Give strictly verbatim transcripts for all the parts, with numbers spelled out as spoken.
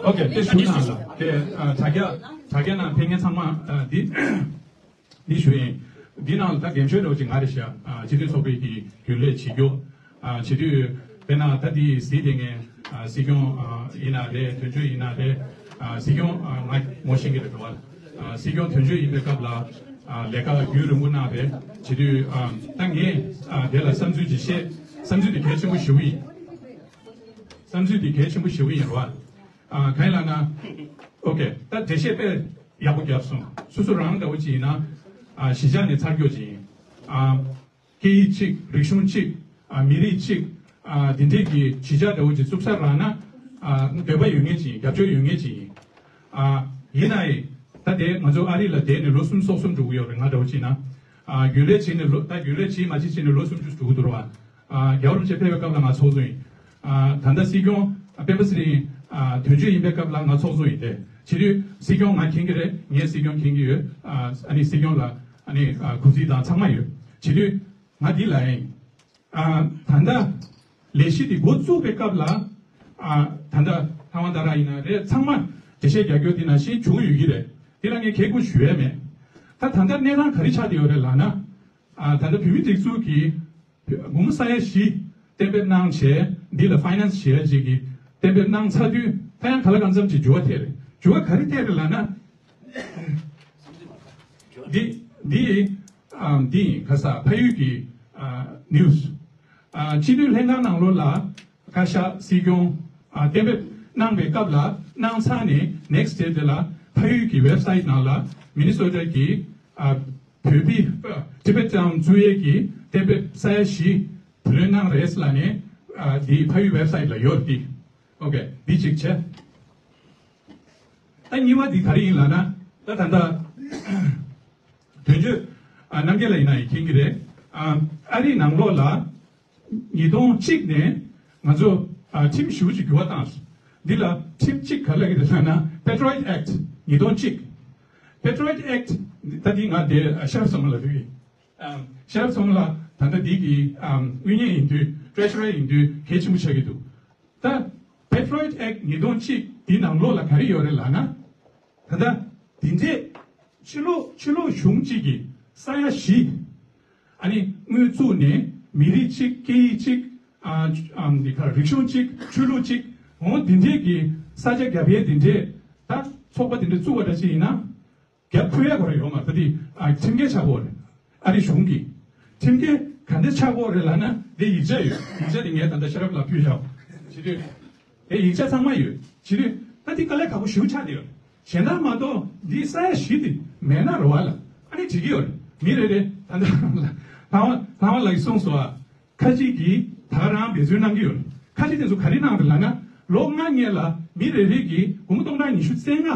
ཨོ་ཁེ། དེ་ཞུ་ན་ལ་དེ་ཨ་དྲ་རྒྱ་དྲ་རྒྱ་ནང་ཕེབས་མཁན་ཚང་མ་ཨ་འདི་འདི་ཞུ་ཡིན། འདི་ནང་ལ་ད་འགན་ཆོད་འདྲ་བོ་ཅིག་ང་རེད་ཤག་ཨ་སྤྱི་མཐུན་ཚོགས་པའི་གི་རྒྱུན་ལས་བྱེད་རྒྱུ། ཨ་བྱེད་དུས་དཔེར་ན་ད་འདི་གཟིགས་བསྡད་མཁན་ཨ་སྲིད་སྐྱོང་ཨ་ཡིན་ན་རེད། དོན་གཅོད་ཡིན་ན་རེད། ཨ་སྲིད་སྐྱོང་ཨ་ང་ངོ་ཤེས་ཀྱི་རེད་འགྲོ་བ། ཨ་སྲིད་སྐྱོང་དོན་གཅོད་ཡིན་པའི་སྐབས་ལ་ཨ་ལས་ཀ་རྒྱུན་རིང་པོ་གནང་རེད། བྱེད་དུས་ཨ་ད་ངས་ཨ་དེ་ལ་བསམ་ཚུལ་ཅིག་བཤད། བསམ་ཚུལ་དེ་གལ་ཆེན་པོ་ཞེ་པོ་ཡིན། བསམ་ཚུལ་དེ་གལ་ཆེན་པོ་ཞེ་པོ་ཡིན་རེད་བ། ཨ་གང་ཡིན་ལབ་ན། ཨོ་ཁེ། ད་འགྲེལ་བཤད་དཔེ་ཡག་པོ་བརྒྱབ་སོང་། སོ་སོ་རང་འདྲ་བོ་ཅིག་ཡིན་ན་ཨ་གཞིས་ཆགས་ནས་ཚར་སྐྱོ་ཅིག་ཡིན། ཨ་སྐད་ཡིག་གཅིག་རིག་གཞུང་གཅིག་ཨ་མི་རིགས་གཅིག་ཨ་དེ་འདྲས་ཀྱི་གཞིས་ཆགས་འདྲ་བོ་ཅིག་བཙུགས་ཚར་རག་ན་ཨ་འདོད་པ་ཡོད་མཁན་ཅིག་ཡིན། རྒྱབ་སྐྱོར་ཡོད་མཁན་ཅིག་ཡིན། ཨ་ཡིན་ན་ཡང་ད་དེ་ང་ཚོ་ཨ་རི་ལ་བསྡད་ནས་ལོ་གསུམ་སོ་གསུམ་འགྲོ་གི་ཡོད་རེད། ང་འདྲ་བོ་ཅིག་ཡིན་ན་ཨ་རྒྱུན་ལས་བྱས་ནས་ལོ་ད་རྒྱུན་ལས་བྱས་མ་བྱས་བྱས་ནས་ལོ་སུམ་ཅུ་འགྲོ་གི་འདུག་རེད་བ། ཨ་རྒྱལ་བ་རིན་པོ་ཆེ་ཕེབས་པའི་སྐབས་ལ་ང་ཚོགས་གཙོ་ཡིན། ཨ་ད་ལྟ་སྲིད་སྐྱོང་ཨ་སྤེན་པ་ཚེ་རིང་ཨ་དོན་གཅོད་ཡིན་པའི་སྐབས་ལ་ང་ཚོགས་གཙོ་ཡིན། དེ་བྱེད་དུས་སྲིད་སྐྱོང་ང་མཁྱེན་གྱི་རེད། ངས་སྲིད་སྐྱོང་མཁྱེན་གྱི་ཡོད། ཨ་ཨ་ནི་སྲིད་སྐྱོང་ལ་ཨ་ནི་ཨ་གུས་བརྩི་དང་ཚང་མ་ཡོད། བྱེད་དུས་ང་འདི་ལ་ཡིན། ཨ་ད་ལྟ་ལས་གཞི་འདི་འགོ་བཙུགས་པའི་སྐབས་ལ་ཨ་ད་ལྟ་ལྷ་དབང་རྡ་ར་ཡིན་ན་རེད། ཚང་མ་འགྲེལ་བཤད་རྒྱག་རྒྱུ་འདི་ནང་བཞིན་བྱུང་ཡོད་ཀྱི་རེད། འདི་ལ་ངས་ཁེ་ཁུར་ཞུ་ཡས་མེད། ད་ད་ལྟ་གནས་སྟངས་ག་རེ་ཆགས་བསྡད་ཡོད་རེད་ལབ་ན། ཨ་ད་ལྟ་བོད་མིའི་སྒྲིག་འཛུགས་ཀྱི་སྒོར་མོ་ས་ཡ་བཞི་གཏན་འབེབས་གནང་བྱས། འདི་ལ་ཕའི་ནན་སི་བྱེད་ཡ་ཅིག་གི་གཏན་འབེབས་གནང་ཚར་དུས་ད་ཡང་ག་ལ་གང་འཚམ་ཅིག་འགྱུར་བ་ཐེབས་རེད། འགྱུར་བ་ག་རེ་ཐེབས་རེད་ལབ་ན། འདི་འདི་ཨམ་འདི་ཡིན། ཁ་ས་ཕ་ཡུལ་གྱི་ཨ་ནིའུ་སི། ཨ་སྤྱི་འཐུས་ལྷན་ཁང་ནང་ལོགས་ལ་བཀའ་ཤག་སྲིད་སྐྱོང་ཨ་གཏན་འབེབས་གནང་བའི་སྐབས་ལ་གནང་ཚར་ནས་ནེག་སི་ཌེ་དེ་ལ་ཕ་ཡུལ་གྱི་ཝེབ་སའིཊ་ནང་ལ་མི་ནི་སོ་ཊ་གི་ཨ་བོད་པའི་ཊི་བེཊ་ཊའུན་བཙུགས་ཡས་ཀྱི་གཏན་འབེབས་ས་ཡ་བཞི་བུ་ལོན་གནང་རེད་ལབ་ནས་ཨ་འདི་ཕ་ཡུལ་ཝེབ་སའིཊ་ལ་ཡོད་རེད། འདི་ཨོ་ཁེ། འདི་གཅིག་བྱས། ད་གཉིས་པ་འདི་ག་རེ་ཡིན་ལབ་ན། ད་ད་ལྟ་དོན་གཅོད་ཨ་རྣམ་རྒྱལ་ལགས་ཡིན་ན་ཡང་མཁྱེན་གྱི་རེད། ཨ་ཨ་རིའི་ནང་ལོགས་ལ་ཉིས་སྟོང་གཅིག་ནས་ང་ཚོ་ཨ་ཁྲིམས་ཞེ་པོ་ཅིག་འགྱུར་བ་བཏང་སོང་། འདི་ལ་ཁྲིམས་གཅིག་ག་རེ་ལབ་ཀྱི་རེད་ལབ་ན། Patriot Act ཉིས་སྟོང་གཅིག Patriot Act ད་འདི་ང་དེ་ཤེ་རབ་ཚང་མ་ལ་ཕུལ་གྱི་ཡིན། ཨ་ཤེ་རབ་ཚང་མ་ལ་ད་ལྟ་འདི་གི་ཨ་དངུལ་གཉེར་ཡིན་དུས་ཊི་རེ་ཇུ་རར་ཡིན་དུས་གལ་ཆེན་པོ་ཆགས་ཀྱི་འདུག་ད་Patriot Act ཉིས་སྟོང་གཅིག་འདི་ནང་ལོགས་ལ་ག་རེ་ཡོད་རེད་ལབ་ན། ད་ལྟ་འདི་འདྲས་ཕྱི་ལོགས་ཕྱི་ལོགས་གཞུང་གཅིག་གི་ས་ཡ་བཞི་ཨ་ནི་དངུལ་བཙུགས་ནས་མི་རིགས་གཅིག་སྐད་ཡིག་གཅིག་ཨ་ཨ་འདི་ག་རིག་གཞུང་གཅིག་ཆོས་ལུགས་གཅིག་འོ་འདི་འདྲས་ཀྱི་ས་ཆ་རྒྱབ་ཡས་འདི་འདྲས་ད་ཚོགས་པ་འདི་འདྲས་བཙུགས་པ་འདྲ་ཅིག་ཡིན་ན། རྒྱབ་ཕུལ་ཡ་གོ་རེ་ཡོད་མ་རེད། ད་དེ་ཨ་ཁྲིམས་འགལ་ཆགས་ཀྱི་ཡོད་རེད། ཨ་རི་གཞུང་གིས་ཁྲིམས་འགལ་ག་འདྲ་ཆགས་ཀྱི་ཡོད་རེད་ལབ་ན། དེ་ཡིག་ཆ་ཡོད། ཡིག་ཆ་དེ་ངས་ད་ལྟ་ཤེ་རབ་ལ་ཕུལ་བཞག་བྱེད་དུས་དེ་ཡིག་ཆ་ཚང་མ་ཡོད། བྱེད་དུས་ད་དེ་དཀའ་ལས་ཁག་པོ་ཞེ་པོ་ཆགས་བསྡད་ཡོད་རེད། གཞན་དག་མ་གཏོགས་འདི་ས་ཡ་བཞི་དེ་མེད་ན་རེད་བ་ལ་ཨ་ནི་འགྲིག་གི་ཡོད་རེད། མི་རེ་རེ་ད་ལྟ་ལྷ་དབང་ལྷ་དབང་ལགས་ཀྱིས་གསུངས་སོང་ཨ། ཁ་ཅིག་གིས་ད་ག་རང་འབད་བརྩོན་གནང་གི་ཡོད་རེད། ཁ་ཅིག་དེ་ཚོ་ག་རེ་གནང་རེད་ལབ་ན། ལོ་ལྔ་སྔོན་ལ་མི་རེ་རེ་གིས་སྒོར་མོ་སྟོང་ཕྲག་ཉི་ཤུ་རྩ་ལྔ་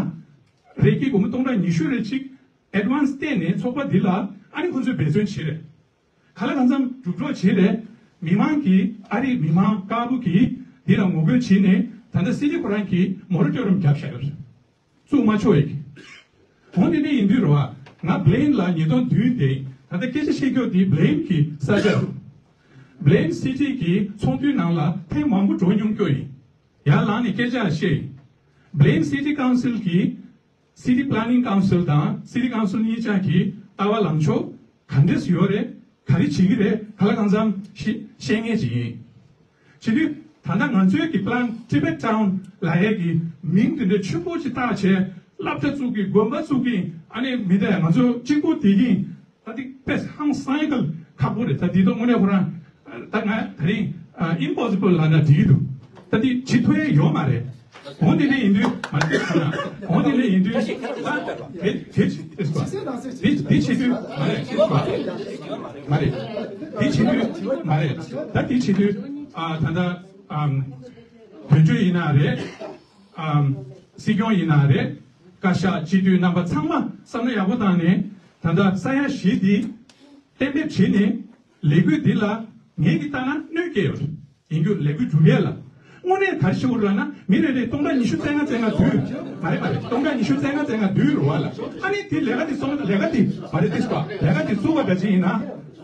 རེ་གི་སྒོར་མོ་སྟོང་ཕྲག་ཉི་ཤུ་རེ་གཅིག་ཨེཌ་ཝན་སི་བལྟས་ནས་ཚོགས་པ་འདི་ལ་ཨ་ནི་ཁོ་ཚོས་འབད་བརྩོན་བྱེད་རེད། ག་ལ་གང་འཚམ་སྒྲུབ་རོགས་བྱེད་རེད། མི་མང་གིས་ཨ་རིའི་མི་མང་དཀར་པོ་གིས་འདི་ལ་ངོ་རྒོལ་བྱེད་ནས་ད་ལྟ་སྲིད་འཛིན་ཁོ་རང་གིས་མོ་ར་ཊོ་རི་ཡམ་བརྒྱབ་བཞག་ཡོད་རེད། བཙུགས་མ་ཆོག་ཡ་གི། འོ་དེ་འདྲ་ཡིན་དུས་རེད་བ། ང་བྷི་ལེན་ལ་ཉིས་སྟོང་བདུན་དེ་ད་ལྟ་སྐད་ཆ་བཤད་རྒྱུ་དེ་བྷི་ལེན་གི་ས་ཆ་རེད། བྷི་ལེན་སི་ཊི་གི་ཚོགས་འདུའི་ནང་ལ་ཐེངས་མང་པོ་འགྲོ་མྱོང་རྒྱུ་ཡིན། ཡར་ལངས་ནས་སྐད་ཆ་བཤད་ཡིན། བྷི་ལེན་སི་ཊི་ཀའུན་སིལ་གི་སི་ཊི་པི་ལེ་ནིང་ཀའུན་སིལ་དང་སི་ཊི་ཀའུན་སིལ་གཉིས་ཆ་གི་ལྟ་བ་ལངས་ཕྱོགས་ག་འདྲས་ཡོད་རེད། ག་རེ་བྱེད་ཀྱི་རེད། ག་ལ་གང་འཚམ་ཤེས་ཤེས་མཁན་ཅིག་ཡིན། བྱེད་དུས་ད་ལྟ་ང་ཚོའི་གི་པི་ལན་ཊི་བེཊ་ཊའུན་ལབ་ཡས་ཀྱི་མིང་དེ་འདྲ་ཆེན་པོ་ཅིག་བཏགས་བྱས་སློབ་གྲྭ་བཙུགས་ཀྱི་དགོན་པ་བཙུགས་ཀྱི་ཨ་ནི་མི་དེ་ང་ཚོ་གཅིག་པུ་དེ་གིན་ད་དེ་དཔེ་ཧང་སང་ཡས་ཁག་པོ་རེད། ད་དེ་དོ་དངོས་གནས་ཁོ་རང་ད་ང་ད་རིང་ཨིམ་པོ་སི་བལ་ལབ་ན་འགྲིག་གི་འདུག་ད་དེ་བྱེད་ཐུབ་ཡས་ཡོད་མ་རེད། འོ་དེ་འདྲ་ཡིན་དུས་མ་རེད། འོ་དེ་འདྲ་ཡིན་དུས་ད་དེ་དེ་དེ་དེ་བྱེད་དུས་མ་རེད། མ་རེད། དེ་བྱེད་དུས་མ་རེད། ད་དེ་བྱེད་དུས་ཨ་ད་ལྟ་ཨམ་དོན་གཅོད་ཡིན་ན་རེད། ཨམ་སྲིད་སྐྱོང་ཡིན་ན་རེད། བཀའ་ཤག་སྤྱི་འཐུས་རྣམ་པ་ཚང་མ་བསམ་བློ་ཡག་པོ་བཏང་ནས་ད་ལྟ་ས་ཡ་བཞི་འདི་གཏན་འབེབས་བྱས་ནས་ལས་འགུལ་འདི་ལ་ངེད་ཀྱིས་ལྟ་ན་གནོད་སྐྱེལ་ཡོད་རེད། ཡིན་རྒྱུ་ལས་འགུལ་སྒྲུབ་ཡས་ལ། དངོས་གནས་ག་རེ་ཞུ་དགོས་རེད་ལབ་ན་མི་རེ་རེ་སྟོང་ཕྲག་ཉི་ཤུ་རྩ་ལྔ་རྩ་ལྔ་བསྡུས། མ་རེད་མ་རེད། སྟོང་ཕྲག་ཉི་ཤུ་རྩ་ལྔ་རྩ་ལྔ་བསྡུས་རེད་བ་ལ། ཨ་ནི་དེ་ལས་ཀ་དེ་སོང་ལས་ཀ་དེ་མ་རེད་དེ་སོ་ལས་ཀ་དེ་བཙུགས་པ་འདྲ་ཅིག་ཡིན་ན།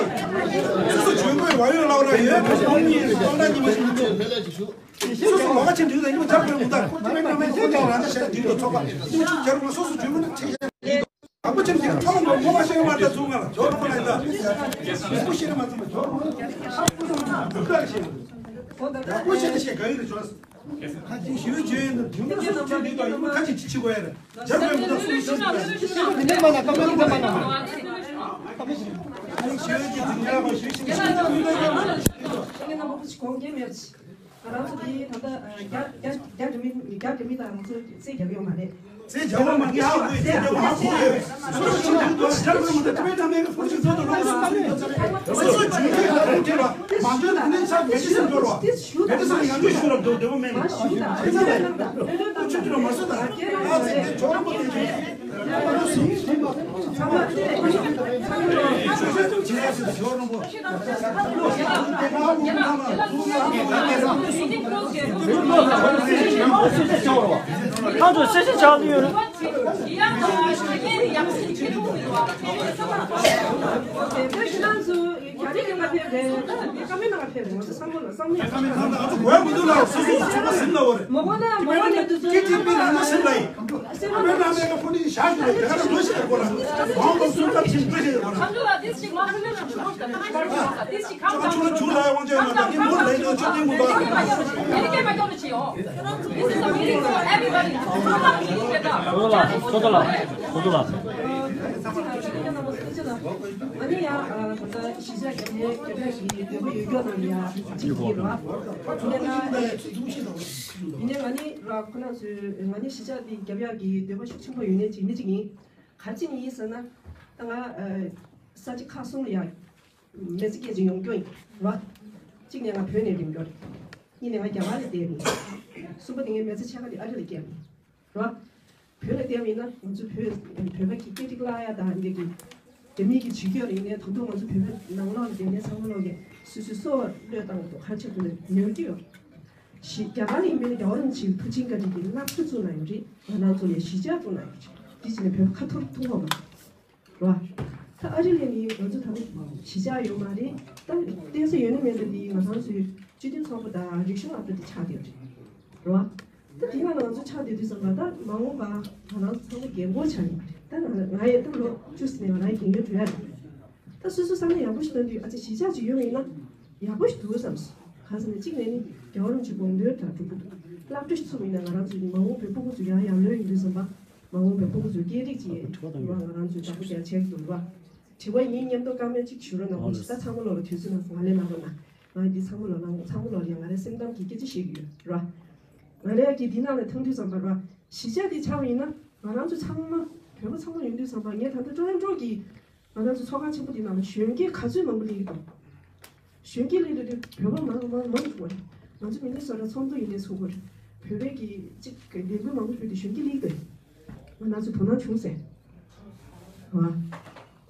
ཡིན། སོ་སོ་བྱོན་དགོས་བ་ཡོད་ལབ་ར་ཡོད། ཁོ་ཚོ་ཡིན་སྟོང་ཕྲག་གཉིས་པ་ཞིག་མི་འདུག་སོ་སོ་ལོགས་ཀ་ཕྱིན་དུས་ད་ཉིན་མོ་སྦྱར་དགོས་མི་འདུག་ཁོ་ཚོ་མེད་ན་མེད་ཁོ་ཚོ་རང་ད་ཞལ་འདུག་ཏུ་ཚོགས་པ་ཉིན་མོ་ཅིག་སྦྱར་དགོས། སོ་སོ་བྱོན་དགོས་ན་ཁྱེད་ཞལ་འདུག་དང་པོ་ཅན་གྱི་ཚོགས་མ་མོ་མ་ཤེས་མ་ད་ཚུགས་ང་ལ་ཇོ་རོ་ལ་ད་མི་སྐུ་ཤེས་མ་ཚུགས་མ་ཇོ་རོ་ཁ་སྐུ་སོང་འདུག་ག་ཤེས་ཡག་པོ་ཤེས་ཏེ་ཤེས་ག་ཡོད་རེད་ཇོ། ཞུ་བྱོས་ཡིན་ན་དུས་མིན་སོ་སོ་བྱོས་འདུག་ད་ཡིན་ན་ཁ་ཅིག་ཅི་བྱེད་དགོས་ཡ་རེད། ཇར་པའི་མི་ད་སུ་ཤེས་ཀྱི་རེད། མི་མ་ན་ཀམ་པ་ནི་ཀམ་པ་ན་མ། ཞུ་བྱོས་ཀྱི་འཛིན་གྲྭ་པ་ཞུ་ཤེས་ཀྱི་རེད། ང་རང་ཚོ་དེ་ད་ལྟ་རྒྱ་རྒྱ་རྒྱ་འགྲིམ་མི་རྒྱ་འགྲིམ་མི་དང་ང་ཚོ་རྩེད་རྒྱབ་ཡོད་མ་རེད། རྩེད་རྒྱབ་པ་མ་རྒྱག་ཧ་གོ་ཡོད། རྩེད་རྒྱབ་པ་ཧ་གོ་ཡོད། སོ་སོ་ཆུང་དུས་དུས་ཇར་པའི་མི་ད་ཁྲི་པའི་ནང་མའི་ཕོར་ཆུང་ཚོ་དུ་ལོག་སོང་ད་ནི་ད་ཚ་རེད། སོ་སོ་ཆུང་དུས་ད་ཁྲི་པ་མ་འཇོན་ད་ནི་ཆ་མེད་ཀྱི་སེམས་འབྱོར་བ། མེད་ཀྱི་སེམས་ཡང་འཇོན་ཞུ་ར་འདོད་འདོད་པ་མེད་ལ། ཁྱེད་ཚ་ལ་ཁོ་ཆུང་དུས་ལ་མ་སོ་ད་ང་ཚེ་འདི་ཇོ་རོ་པོ་དེ་ཇོ། ཁ་ཚོ་སེ་སེ་ཆགས་ལུས་ཡོད། ཨ་ནི་ཡང་ད་ལྟ་གཞིས་ཆགས་རྒྱབ་ནས་རྒྱབ་ཡག་གི་འདོད་པ་ཡོད་མཁན་རྣམས་ལ་ཡང་ཅིག་ཡིན་རོགས། དེ་ནས་ང་ཡིན་ནའི་ང་ནི་ར་ཁོ་ན་ཚོས་ང་ནི་གཞིས་ཆགས་འདི་རྒྱབ་ཡག་གི་འདོད་པ་ཤུགས་ཆེན་པོ་ཡོད་ནས་ཅིག་མི་ཅིག་ཡིན། ག་རེ་བྱས་ནས་ཡིན་ཟེར་ན། ད་ང་ས་ཆ་ཁག་གསུམ་ལ་ཡང་མི་ཚེ་སྐྱེལ་ཅིག་ཡོང་རྒྱུ་ཡིན་རོགས། གཅིག་ནས་ང་བོད་ནས་འགྲིམ་རྒྱུ་རེད། གཉིས་ནས་ང་རྒྱ་གར་ལ་བསྡད་ཡིན། གསུམ་པ་དེ་ངའི་མི་ཚེ་ཕྱེད་ཀ་དེ་ཨ་རི་ལ་སྐྱེལ་ཡིན་རོགས། བོད་ལ་བསྡད་པ་ཡིན་ན་ང་ཚོ་བོད་བོད་པ་གི་སྐད་ཡིག་བརླག་ཡ་དང་འདི་གི་རྒྱ་མི་གི་ཇུས་འགོད་ལ་ཡིན་ནའི་ད་དུང་ང་ཚོ་བོད་པ་ནང་ལོགས་ལ་བསྡད་ནའི་ཚང་མ་ལོག་གི་སོ་སོའི་སྲོག་བློས་བཏང་འདུག་ཧ་ཅང་དུ་ནས་ཉོ་རྒྱུ་ཡོད། ཞི་རྒྱ་གར་ལ་ཡིན་པའི་རྒྱལ་བ་རིན་པོ་ཆེའི་ཐུགས་རྗེ་བཀའ་དྲིན་གྱིས་སློབ་གྲྭ་བཙུགས་གནང་ཡོད་རེད། ང་རང་ཚོ་ལ་གཞིས་ཆགས་བཙུགས་གནང་ཡོད་རེད། འདི་བྱས་ནས་བོད་པ་ཁ་ཐོར་ཐུག་ཡོད་མ་རེད། རོ། ད་ཨ་རི་ལ་ནི་ང་ཚོ་ད་ལྟ་གཞིས་ཆགས་ཡོད་མ་རེད། ད་བསྡད་ས་ཡོད་ན་མེད་ན་འདི་ང་རང་ཚོའི་སྤྱི་མཐུན་ཚོགས་པ་དང་རིག་གཞུང་ཨ་ཕ་དེ་ཆགས་བསྡད་རེད། རོ། ད་དེ་ནང་ལ་ང་ཚོ་ཆགས་བསྡད་དུས་ཙམ་པ་ད་མ་འོངས་པ་ང་རང་ཚོ་ཚང་མ་རྒན་གོག་ཆགས་ཡོད་མ་རེད། ད་ང་ང་ཡི་ད་ལོ་བཅུ་ཟིན་ནས་ང་རང་རྒན་ཡོལ་འགྲོ་ཡ་རེད། ད་སོ་སོ་བསམ་བློ་ཡག་པོ་ཞིག་བཏང་དུས་ཨ་ཙི་གཞིས་ཆགས་ཅིག་ཡོད་པ་ཡིན་ན་ཡག་པོ་ཞིག་འདུག་བསམ་སོང་། གང་ཟེར་ན་གཅིག་ནས་ནི་རྒྱལ་བ་རིན་པོ་ཆེ་དགོངས་དོན་ལྟར་འགྲོ་གི་འདུག་སློབ་གྲྭ་ཞིག་ཚུགས་པ་ཡིན་ན་ང་རང་ཚོ་ནི་མ་འོངས་པའི་སྤུ་གུ་ཚོ་ཡང་ཡར་ལོན་ཡོང་དུས་ཙམ་པ། མ་འོངས་པའི་སྤུ་གུ་ཚོའི་སྐད་རིགས་ཀྱི་ང་རང་ཚོས་བདག་པོ་རྒྱག་བྱེད་ཀྱི་འདུག་བ། དྲི་བ་ཡིན་མཉམ་དུ་བཀའ་མོལ་གཅིག་ཞུ་རོགས་གནང་། ཨོ་ལགས་སོ། ད་ཚང་མ་ལོག་ལ་དུས་ཚོད་གནང་སོང་། ང་ལས་གནང་རོགས་གནང་། ང་འདི་ཚང་མ་ལོག་གནང་། ཚང་མ་ལོག་ལ་ཡང་ང་རའི་སེམས་གཏམ་གྱི་སྐད་ཆ་བཤད་ཀྱི་ཡོད་ར། ང་རའི་གི་འདི་ནང་ལ་ཐོན་དུས་ཙམ་པ་ར། གཞིས་ཆགས་འདི་ཆགས་པ་ཡིན་ན་ང་རང་ཚོ་ཚང་མ་བོད་པ་ཚང་མ་ཡོང་དུས་ཙམ་པ་ངས་ད་ལྟ་ཀྲོ་རོན་ཀྲོ་གི་ང་རང་ཚོ་ཚོགས་ཁང་ཆེན་པོ་འདི་ནང་ལ་གཞོན་སྐྱེས་ག་ཚོད་མང་པོ་སླེབས་ཀྱི་འདུག་གཞོན་སྐྱེས་སླེབས་དུས་བོད་པ་མང་མང་མང་འགྲོ་བ་རེད། ང་ཚོ་མི་ནི་སོ་ར་ཚོགས་འདུ་ཡིན་ནའི་ཚོགས་པ་རེད། བོད་པའི་གི་གཅིག་གི་ལས་འགུལ་མང་པོ་ཞུས་ཏེ་གཞོན་སྐྱེས་སླེབས་ཀྱི་འདུག་ང་རང་ཚོ་དོ་སྣང་བྱུང་ཟེར། ཨ།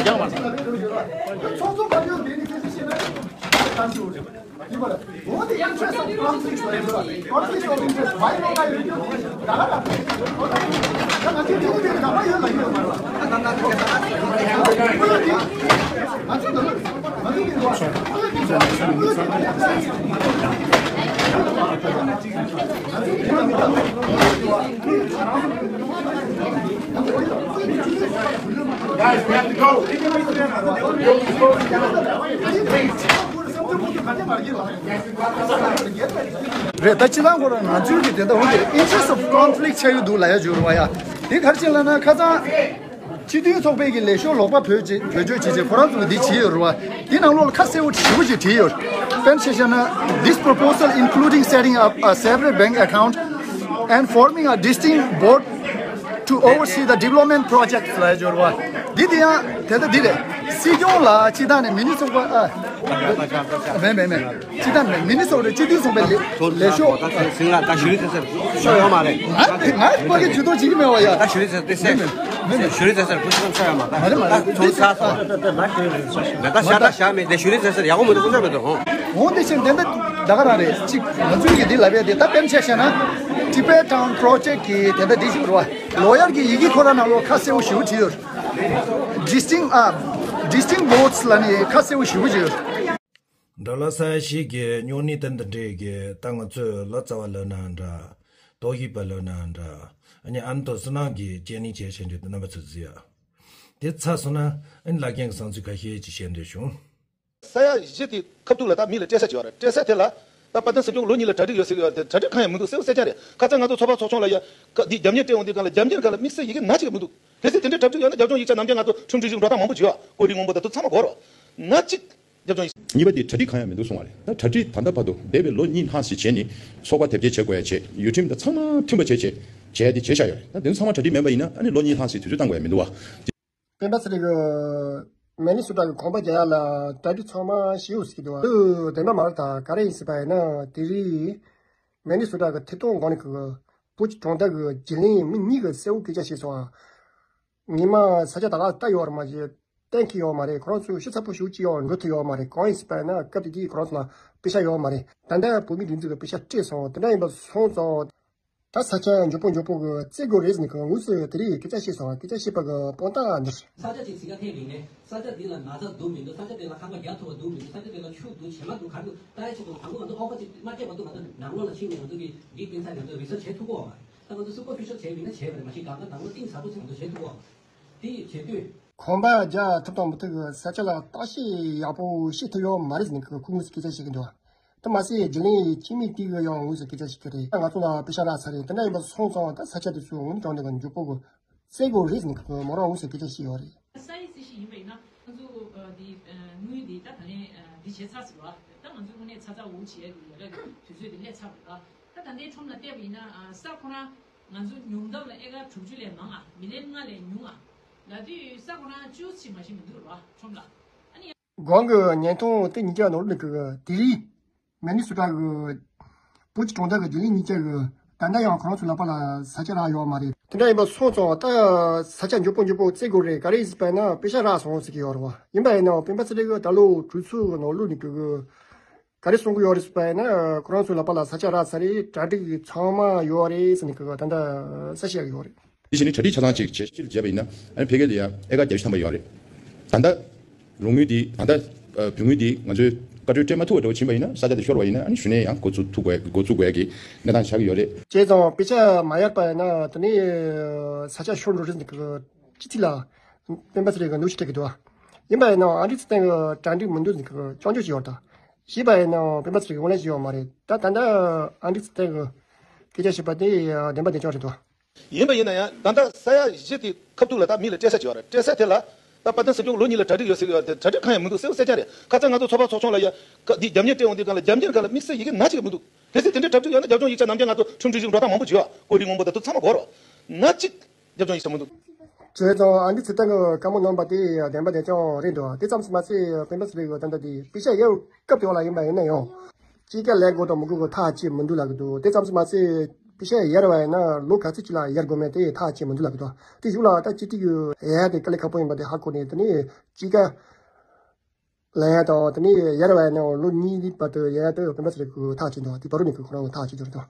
རྒྱག་མ་རེད། ཚོགས་གཙོ་ག་རེ་ཡོད་དེ་ནི་ཁྱེད་ཚོས་ཤེས་ན་ཡོད་ཀྱི་རེད། ད་ཤི་འོ་རེད། What the interest of conflict? Conflict of interest. Why not I repeat? Guys, we have to go. རེད། ད་སྤྱི་བཏང་ཁོ་རང་ང་ཚོའི་གི་དེ་འདྲ་འོང་གི་རེད། Interest of conflict ཆགས་ཀྱི་འདུག་ལབ་ཡ་ཅིག་ཡོད་རེད་བ་ཡ། དེ་ག་རེ་བྱས་ལབ་ན་ཁ་སང་སྤྱི་མཐུན་ཚོགས་པའི་གི་ལས་ཤོག་ལོག་པ་བེད་སྤྱོད་བེད་སྤྱོད་བྱས་བྱས་ཁོ་རང་ཚོ་གི་འདི་བྱས་ཡོད་རེད་བ། དེ་ནང་ལོགས་ལ་ཁ་གསལ་པོ་ཞེ་པོ་ཅིག་བྲིས་ཡོད། དཔེར་ན་ཆ་བཞག་ན། This proposal, including setting up a separate bank account and forming a distinct board to oversee the development projects ལབ་ཡ་ཅིག་ཡོད་རེད་བ། འདི་དེ་ཡང་དེ་ལྟ་འདི་རེད། སྲིད་སྐྱོང་ལ་སྤྱི་བཏང་ནས་མི་ནི་ཚོགས་པ་ཨ། མེད་མེད་མེད། སྤྱི་བཏང་མེད། མི་ནི་ཚོགས་རེད། སྤྱི་འཐུས་ཚོགས་པའི་ལས་ལས་ཤོག་ཟིང་ལ་ད་ཞུ་རི་ཟེར་ཟེར་ཤོ་ཡོད་མ་རེད། ང་ང་ཕ་གི་ཇུས་གཏོགས་བྱེད་ཀྱི་མེད་བ་ཡ། ད་ཞུ་རི་ཟེར་ཏེ་ཟེར། མེད་མེད་མེད་མེད། ཞུ་རི་ཟེར་ཟེར་ཁུ་སིམ་ཤོ་ཡོད་མ་རེད། མ་རེད་མ་རེད། ད་ཚོང་ཚ་སོང་། ད་ད་ཤ་ད་ཤ་མེད་དེ་ཞུ་རི་ཟེར་ཟེར་ཡག་པོ་མི་འདུག་ཁུ་ཤ་མི་འདུག་ཧོ། འོང་དེ་ཕྱིར་དེ་འདྲ་ད་ག་རང་རེད། གཅིག་ང་ཚོའི་གི་འདི་ལབ་ཡ་དེ་ད་དཔེར་ན་ཆ་བཞག་ན། Tibet Town Project གི་དེ་འདྲ་འདི་ཞིག་རེད་བ། ལོ་ཡར་གི་ཡི་གེ་ཁོ་རང་ནང་ལོགས་ཁ་གསལ་པོ་ཞེ་པོ་བྲིས་ཡོད། Distinct ཨ། Distinct boards ལབ་ནས་ཁ་གསལ་པོ་ཞེ་པོ་བྲིས་ཡོད། འདྲ་ལ་ས་ཞིག་གི་སྨྱུང་གནས་དེ་འདི་འདྲས་ཀྱི་ད་ང་ཚོས་ལོ་ཙཱ་བ་ལབ་ན་འདྲ། ཏོག་དབྱིབས་པ་ལབ་ན་འདྲ། ཨ་ནི་ཨ་ནི་ཏོ་བསོད་ནམས་ཀྱི་སྤྱན་ནི་བྱས་བྱས་འདྲ་དེ་རྣམ་པ་ཚོ་གཟིགས་ཡ། དེ་ཚར་སོང་ན་ཨ་ནི་བླ་རྒན་གྱི་བསམ་ཚུལ་ཁ་ཤས་ཅིག་བཤད་འདོད་བྱུང་། ས་ཡ་བཞི་དེ་ཁ་ཐུག་ལ་ད་མི་ལ་སྤྲད་ས་བྱེད་པ་རེད། སྤྲད་ས་དེ་ལ་ད་དཔལ་ལྡན་ས་སྐྱོང་ལོ་གཉིས་ལ་གྲ་སྒྲིག་ཡོད་ཟེར་གྱི་ཡོད་རེད་དེ། གྲ་སྒྲིག་གང་ཡང་མི་འདུག་གསལ་པོ་གསལ་རྐྱང་རེད། ཁ་སང་ང་ཚོ་ཚོགས་པ་ཚོགས་ཆུང་ལ་ཡ་ཀ་འདི་རྒྱབ་གཉེར་སྤྲད་འོང་དུས་སྒང་ལ་རྒྱབ་གཉེར་སྒང་ལ་དམིགས་བསལ་ཡི་གེ་སྣ་གཅིག་ཡང་མི་འདུག་གལ་སྲིད་དེ་འདྲའི་གྲ་སྒྲིག་ཡོད་ན་རྒྱབ་ལྗོངས་ཡིག་ཆ་ནམ་རྒྱུན་ང་ཚོ་ཁྲིམས་སྒྲིག་གཞི་འགྲོ་སྟངས་མང་པོ་བྱེད་ཡོད། བཀོད་སྒྲིག་སྔོན་པོ་ད་དུ་ཚང་མ་འགོར་བ། སྣ་གཅིག་རྒྱབ་ལྗོངས་ཡིག་གཉིས་པ་དེ་གྲ་སྒྲིག་གང་ཡང་མི་འདུག་གསུང་བ་རེད། ད་གྲ་སྒྲིག་ད་ལྟ་བར་དུ་འདས་པའི་ལོ་གཉིས་ལྷག་ཞིག་བྱས་ནས་ཚོགས་པ་དེབ་སྐྱེལ་བྱེད་དགོས་ཡ་བྱས། ཡུལ་ཁྲིམས་དང་ཚང་མ་མཐུན་པ་བྱས་བྱས། བྱས་ཏེ་བྱས་བཞག་ཡོད་རེད། ད་དེ་ཚང་མ་གྲ་སྒྲིག་མེད་པ་ཡིན་ན་ཨ་ནི་ལོ་གཉིས་ལྷག་ཙམ་དུས་ཚོད་བཏང་དགོས་ཡ་མི་འདུག་བ། སྤེན་པ་ཚེ་རིང་གི་མི་ནི་སོ་ཊ་གི་གོམ་པ་རྒྱག་ཡ་ལ་གྲ་སྒྲིག་ཚང་མ་བྱས་ཡོད་ཟེར་གྱི་འདུག་བ། དེ་བདེན་པ་མ་རེད། ད་ག་རེ་ཡིན་ཟེར་བ་ཡིན་ན་དེ་རིང་མི་ནི་སོ་ཊ་གི་ཐད་གཏོང་སྒང་ནས་གི་བོད་ཀྱི་གྲོང་རྡལ་གི་བརྒྱུད་ལམ་མི་གཉིས་ཀྱིས་གསལ་བོ་སྐད་ཆ་བཤད་སོང་བ། ངོ་མ་ས་ཆ་ད་ག་ལྟ་ཡོད་རེད་མ་གཞི་གཏན་འཁེལ་ཡོད་མ་རེད། ཁོ་རང་ཚོས་ཞིབ་ཚགས་པོ་ཞེ་པོ་ཅིག་ཡང་འགྲོ་ཐུབ་ཡོད་མ་རེད། གང་ཡིན་ཟེར་བ་ཡིན་ན་སྐབས་དེ་དུས་ཁོ་རང་ཚོ་ལ་པེ་ཤ་ཡོད་མ་རེད། ད་ལྟ་བོད་མིའི་སྒྲིག་འཛུགས་ཀྱིས་པེ་ཤ་སྤྲད་སོང་། དེ་འདྲ་ཡིན་པ་སོང་ཙང་། ད་ས་ཆ་མགྱོགས་པོ་མགྱོགས་པོ་བཙལ་དགོས་རེད་ཟེར་ནས་ཁོ་ངོས་སུ་དེ་རིང་སྐད་ཆ་བཤད་སོང་། སྐད་ཆ་བཤད་པ་གི་དཔང་རྟགས་འདིར། ས་ཆ་ཅིག་ཟིན་ཁ་ཐེབས་མིན་ནས་ས་ཆ་འདི་ལ་ན་ཚ་འདུག་མི་འདུག་ས་ཆ་དེ་ལ་ཁང་པ་རྒྱག་ཐུབ་པ་འདུག་མི་འདུག་ས་ཆ་དེ་ལ་ཆུ་འདུག་བྱེ་མ་འདུག་ག་འདུག་ལྟ་ཡ་ཆེད་དུ་དང་པོ་ང་ཚོ་ཨོ་ཕ་ཅིག་མ་སྤྲད་བར་དུ་ང་ཚོ་ནང་ལོགས་ལ་ཕྱིན་ནས་ང་ཚོ་གི་འདི་སྤེན་ཚ་ང་ཚོ་རི་སར་ཆི་བྱེད་ཐུབ་ཀྱི་ཡོད་མ་རེད། ད་ང་ཚོ་སུ་པར་ཕི་ཤར་བྱས་མིན་ན་བྱས་པ་རེད། མ་གཞི་སྒང་ག་ནང་ལོགས་གཏིང་ཟབ་པོ་ཅིག་ང་ཚོ་བྱེད་ཐུབ་ཀྱི་ཡོད་མ་རེད། དེ་ཡི་བྱེད་དུས། གོམ་པ་རྒྱག་ཐུབ་དང་མི་ཐུབ་ཀྱི་ས་ཆ་ལ་བརྟག་ཞིབ་ཡག་པོ་བྱེད་ཐུབ་ཡོད་མ་རེད་ཟེར་ནས་ཁོ་ངོས་སུ་སྐད་ཆ་བཤད་ཀྱི་འདུག་དེ་མ་ཟད་བརྒྱུད་ལམ་སྤྱི་མི་དེ་གིས་ཡང་ངོས་སུ་སྐད་ཆ་བཤད་ཀྱི་རེད། ད་ང་ཚོ་ལ་པེ་ཤ་རག་ཚར་རེད། དེ་འདྲ་ཡིན་པ་སོང་ཙང་ད་ས་ཆ་དེ་ཚོ་དངོས་གནས་དྲང་གནས་ཀྱི་མགྱོགས་པོ་གི་བཙལ་དགོས་རེད་ཟེར་ནས་ཁོ་མོ་རང་ངོས་སུ་སྐད་ཆ་བཤད་ཡོད་རེད། ས་ཡི་རྩིས་གཞི་ཡིན་པ་ཡིན་ན་ང་ཚོ་འདི་དངུལ་འདི་ད་ད་ལན་འདི་བྱས་ཚར་ཟེར་བ། ད་ང་ཚོ་དངོས་གནས་ཚ་ཚ་འུར་བྱས་ཡོད་རེད། དུས་ཚོད་འདི་སླེབས་ཚར་བ་རེད། ད་ད་ལྟའི་ཁྲོམ་ལ་བལྟས་པ་ཡིན་ན་ས་ཁོ་རང་ང་ཚོ་ཉུང་མཐའ་ལ་ཨེ་ཀར་དྲུག་ཅུ་ལས་མང་ང་། མི་ལན་ལྔ་ལས་ཉུང་ང་། ལ་དུས་ས་ཁོ་རང་བཅུ་ཙམ་མ་ཞིག་མི་འདུག་ར་ཁྲོམ་ལ། ཨ་ནི། གོང་གི་བརྙན་ཐུང་དེ་གཉིས་ཀ་ནང་ལོགས་ནས་གི་དེ་རིང་མི་ནི་སོ་ཊ་གི་བོད་ཀྱི་གྲོང་རྡལ་གི་བརྒྱུད་ལམ་གཉིས་ཀ་གི་ད་ལྟ་ཡང་ཁོ་རང་ཚོ་ལག་པ་ལ་ས་ཆ་རག་ཡོད་མ་རེད། དེ་འདྲ་ཡིན་པ་སོང་ཙང་ད་ས་ཆ་མགྱོགས་པོ་མགྱོགས་པོ་བཙལ་དགོས་རེད། ག་རེ་ཡིན་ཟེར་བ་ཡིན་ན་པེ་ཤ་རག་སོང་ཟེར་གྱི་ཡོད་རེད་བ། ཡིན་པ་ཡིན་ནའང་སྤེན་པ་ཚེ་རིང་གིས་ད་ལོ་གྲོས་ཚོགས་ནང་ལོགས་ནས་གི་གི་ག་རེ་གསུང་གི་ཡོད་རེད་ཟེར་བ་ཡིན་ན། ཁོ་རང་ཚོའི་ལག་པ་ལ་ས་ཆ་རག་ཚར་རེད། གྲ་སྒྲིག་ཚང་མ་ཡོད་རེད་ཟེར་ནས་གི་ད་ལྟ་གསལ་བཤད་ཡོད་རེད། དེ་བཞིན་ནི་གྲ་སྒྲིག་ཆ་ཚང་ཅིག་བྱས་སྤྱིར་བྱས་པ་ཡིན་ན་ཨ་ནི་ཕ་གི་ལ་ཡ་ཨེ་ཀར་བརྒྱད་ཅུ་ཐམ་པ་ཡོད་རེད། ད་ལྟ་ལོ་དངུལ་འདི་ད་ལྟ་བུ་དངུལ་འདི་ང་ཚོས་བཀའ་འཁྲོལ་སྤྲད་མ་ཐུབ་པ་འདྲ་བོ་ཕྱིན་པ་ཡིན་ན་ས་ཆ་དེ་ཤོར་བ་ཡིན་ན་ཨ་ནི་གཞུག་ནས་ཡང་འགོ་ཚུགས་ཐུབ་དགོས་འགོ་ཚུགས་དགོས་ཀྱི་གནས་སྟངས་ཆགས་ཀྱི་ཡོད་རེད། བྱས་ཙང་པེ་ཤ་མ་ཡར་པ་ཡིན་ན་དེ་ནས་ས་ཆ་ཤོར་འགྲོ་རེད་ཟེར་གི་སྤྱི་འཐུས་ལ་སྤེན་པ་ཚེ་རིང་གིས་གནོན་ཤུགས་སྤྲད་ཀྱི་འདུག་ཡིན་པ་ཡིན་ནའང་ཨ་འགྲིག་ཚེ་བརྟན་གྱིས་གྲ་སྒྲིག་མི་འདུག་ཟེར་གི་སྐྱོན་བརྗོད་ཅིག་ཡོད་རེད། ད་བྱས་པ་ཡིན་ནའང་སྤེན་པ་ཚེ་རིང་གིས་ངོས་ལེན་བྱས་ཡོད་མ་རེད། ད་ད་ལྟ་ཨ་འགྲིག་ཚེ་བརྟན་གྱིས་སྐད་ཆ་བཤད་པ་དེ་བདེན་པ་བདེན་རྐྱང་རེད་འདུག་ཡིན་པ་ཡིན་ན་ཡང་ད་ལྟ་ས་ཡ་བཞི་དེ་ཁ་ཐུག་ལ་ད་མི་ལ་སྤྲད་ས་ཅིག་ཡོད་རེད། སྤྲད་ས་དེ་ལ་ད་དཔལ་ལྡན་སྲིད་སྐྱོང་ལོ་གཉིས་ལ་གྲ་སྒྲིག་ཡོད་ཟེར་གྱི་ཡོད་རེད། དེ་གྲ་སྒྲིག་གང་ཡང་མི་འདུག་གསལ་པོ་གསལ་རྐྱང་རེད། ཁ་སང་ང་ཚོ་ཚོགས་པ་ཚོགས་ཆུང་ལ་ཡ་ཀ་འདི་རྒྱབ་གཉེར་སྤྲད་འོང་དུས་སྒང་ལ་རྒྱབ་གཉེར་སྒང་ལ་དམིགས་བསལ་ཡི་གེ་ནག་ཅིག་མི་འདུག་གལ་སྲིད་དེ་འདྲའི་གྲ་སྒྲིག་ཡོད་ན་རྒྱབ་ལྗོངས་ཡིག་ཆ་ནམ་རྒྱུན་ང་ཚོ་ཁྲིམས་སྒྲིག་གཞི་འགྲོ་སྟངས་མང་པོ་བྱོས་ཨ། ཀོ་རི་སྔོན་པོ་དང་དེ་ཚོ་ཚང་མ་གོ་རོགས། ནག་ཅིག་རྒྱབ་ལྗོངས་ཡིག་ཆ་མི་འདུག་བྱས་ཙང་ཨ་འདི་ཚེ་བརྟན་གྱིས་བཀའ་མོལ་གནང་པ་དེ་བདེན་པ་བདེན་རྐྱང་རེད་འདུག་དེ་ཙམ་ཞིག་མ་ཚད་སྤེན་པ་ཚེ་རིང་གིས་ད་ལྟ་དེ་པེ་ཤ་ཡར་སྐབས་དེ་བ་ལ་ཡིན་པ་ཡིན་ན་ཡང་། སྐྱེད་ཀ་ལེན་དགོས་དང་མི་དགོས་ཀྱི་ཐག་བཅད་མི་འདུག་ལབ་ཀྱི་འདུག་དེ་ཙམ་ཞིག་མ་ཚད་པེ་ཤ་ཡར་བ་ཡིན་ན་ལོ་ག་ཚོད་ཅིག་ལ་ཡར་དགོས་མིན་དེ་ཐག་བཅད་མི་འདུག་ལབ་ཀྱི་འདུག་དེ་གཞུག་ལ་ད་སྤྱི་འཐུས་ཀྱི་ཡར་དེ་དཀའ་ལས་ཁག་པོ་ཡིན་པ་དེ་ཧ་གོ་ནས་དེ་ནས་སྐྱེད་ཀ་ལེན་ཡ་དང་དེ་ནས་ཡར་བ་ཡིན་ན་ལོ་གཉིས་བར་དུ་ཡར་དུ་སྤེན་པ་ཚེ་རིང་གིས་ཐག་བཅད་འདུག་དེ་བར་དུ་ནས་ཁོ་རང་ཐག་བཅད་རྒྱུ་རེད་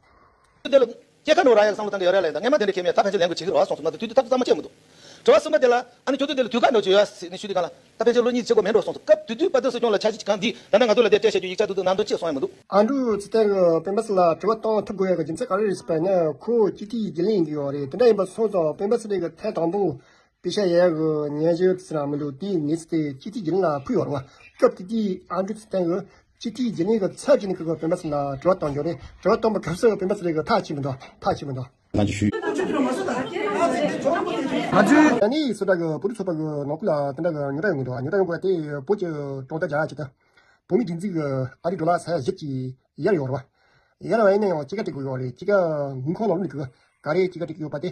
འདུག་དེ་ལ་སྐྱེད་ཀ་ནང་རག་ཡག་བསམ་བློ་བཏང་གི་ཡོད་རེད་ལབ་ཡིན་ད། སྔས་མ་དེ་འདྲ་ཁེལ་མེད་ད་ཕན་ཆད་ལེན་དགོས་བྱེད་ཀྱི་རེད་བ་གསུངས་སོང་། ང་ཚོ་དུས་དུས་ད་ཚང་མ་བཅད་མི་འདུག་དྲི་བ་གསུམ་པ་དེ་ལ་ཨ་ནི་ཁྱོད་ཚོ་དེ་ལ་དུས་བཀག་འདྲ་བྱོས་ཡ་ཟེར་ནས་ཞུས་དུས་སྒང་ལ་ད་ཕན་ཆད་ལོ་གཉིས་བྱེད་དགོས་མེད་འགྲོ་གསུངས་སོང་། སྐབས་དེ་དུས་བར་དུ་སྲིད་སྐྱོང་ལ་འཆར་གཞི་ཅིག་གང་འདི་ད་ལྟ་ང་ཚོ་ལ་དེ་སྤྲད་བཞག་རྒྱུ་ཡིག་ཆ་དུས་དུ་ནང་དོན་བཅད་སོང་ཡ་མི་འདུག་ཨ་འབྲུག་ཚེ་བརྟན་གྱིས་སྤེན་པ་ཚེ་རིང་ལ་དྲི་བ་བཏང་ཐུབ་དགོས་ཡ་གི་རྒྱུ་མཚན་ག་རེ་རེད་ཟེར་བ་ཡིན་ན་ཁོ་སྤྱི་འཐུས་རྒྱུན་ལས་ཡིན་གྱི་ཡོད་རེད། དེ་འདྲ་ཡིན་པ་སོང་ཙང་སྤེན་པ་ཚེ་རིང་གིས་ཐེངས་དང་པོ་པེ་ཤ་ཡར་གྱི་སྙན་ཞུ་ཟེར་ན་མི་འདུག་དེའི་གནས་ཚུལ་དེ་སྤྱི་འཐུས་རྒྱུན་ལས་ལ་ཕུལ་ཡོད་རེད་བ། སྐབས་དེ་དུས་ཨ་འབྲུག་ཚེ་བརྟན་གྱིས་སྤྱི་འཐུས་རྒྱུན་ལས་ཀྱི་ཚབ་བྱས་ནས་ཁོ་གིས་སྤེན་པ་ཚེ་རིང་ལ་དྲི་བ་བཏང་རྒྱུ་རེད། དྲི་བ་བཏང་པ་སྐབས་སུ་སྤེན་པ་ཚེ་རིང་གིས་ཐག་བཅད་མི་འདུག་ཐག་བཅད་མི་འདུག་ང་ཚོ་ཞུས། ང་ཚོས་ད་ནི་སོ་ཊ་གི་བོད་རིགས་ཚོགས་པ་གི་ནང་ཁུལ་ལ་དེ་འདྲ་གི་ཉོ་ཆ་ཡོང་གི་འདུག་ཉོ་ཆ་ཡོང་དགོས་དེ་བོད་ཀྱི་གྲོང་རྡལ་རྒྱ་ཆེ་ད་བོད་མིའི་སྒྲིག་འཛུགས་ཀྱི་ཨ་རིའི་ཌོ་ལར་ས་ཡ་བཞི་ཅིག་ཡར་ཡོད་རེད་བ། ཡར་བ་ཡིན་ན་ཡང་སྐྱེད་ཀ་སྤྲད་དགོས་ཡོད་རེད། སྐྱེད་ཀ་དངུལ་ཁང་ནང་ལོགས་ནས་གི་ག་རེ་སྐྱེད་ཀ་སྤྲད་ཀྱི་ཡོད་པ་དེ་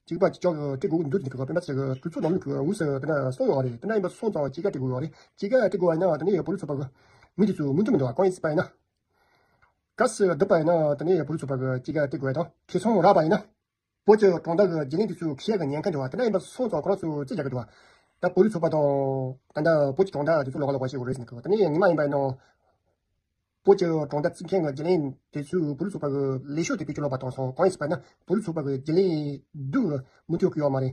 གཅིག་པ་གཅིག་ལྕོགས་ཀྱི་སྤྲད་དགོས་ཀྱི་འདུག་ཟེར་ནས་གི་སྤེན་པ་ཚེ་རིང་གི་གྲོས་ཚོགས་ནང་ལོགས་ཀྱི་དངོས་སུ་དེ་འདྲ་གསུངས་ཡོད་རེད། དེ་འདྲ་ཡིན་པ་སོང་ཙང་སྐྱེད་ཀ་སྤྲད་དགོས་ཡོད་རེད། སྐྱེད་ཀ་སྤྲད་དགོས་པ་ཡིན་ན་དེ་ནས་བོད་རིགས་ཚོགས་པ་གི་མི་དེ་ཚོ་མུ་མཐུད་མི་འདུག་བ། གང་ཡིན་ཟེར་བ་ཡིན་ན། གལ་སྲིད་བསྡུས་པ་ཡིན་ན་དེ་ནས་བོད་རིགས་ཚོགས་པ་གི་སྐྱེད་ཀ་སྤྲད་དགོས་ཡ་དང་ཁེ་ཚོང་རག་པ་ཡིན་ན། བོད་ཀྱི་གྲོང་རྡལ་གྱི་བརྒྱུད་ལམ་དེ་ཚོ་ཁེ་ཡ་གི་ཉེན་ཁ་འདུག་བ། དེ་འདྲ་ཡིན་པ་སོང་ཙང་ཁོ་རང་ཚོ་རྩིས་རྒྱག་གི་འདུག་བ། ད་བོད་རིགས་ཚོགས་པ་དང་ད་ལྟ་བོད་ཀྱི་གྲོང་རྡལ་དེ་ཚོ་ལོགས་ཀ་ལོགས་ཀ་བྱེད་དགོས་རེད་ཟེར་གི། དེ་ནས་ཉི་མ་ཡིན་པ་ཡིན་ན། བོད་ཀྱི་གྲོང་རྡལ་བརྩི་མཁན་གྱི་བརྒྱུད་ལམ་དེ་ཚོས་བོད་རིགས་ཚོགས་པ་གི་ལས་ཤོག་དེ་བེད་སྤྱོད་ལོག་པ་བཏང་སོང་། གང་ཡིན་ཟེར་བ་ན་བོད་རིགས་ཚོགས་པ་གི་བརྒྱུད་ལམ་སྡུག་གི་མུ་མཐུད་ཡོང་གི་ཡོད་མ་རེད།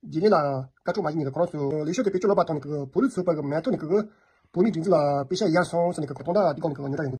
བརྒྱུད་ལམ་ལ་བཀའ་ཁྲོལ་མ་བྱེད་མཁན་གྱི་ཁོ་རང་ཚོས་ལས་ཤོག་དེ་བེད་སྤྱོད་ལོག་པ་བཏང་ནས་གི་བོད་རིགས་ཚོགས་པ་གི་མ་ཐོག་ནས་གི་བོད་མིའི་སྒྲིག་འཛུགས་ལ་པེ་ཤ་ཡར་སོང་ཟེར་ནས་གི་གོ་སྟངས་ད་འདི་སྒང་ནས་གི་ཉོ་ཆ་ཡོང་གི།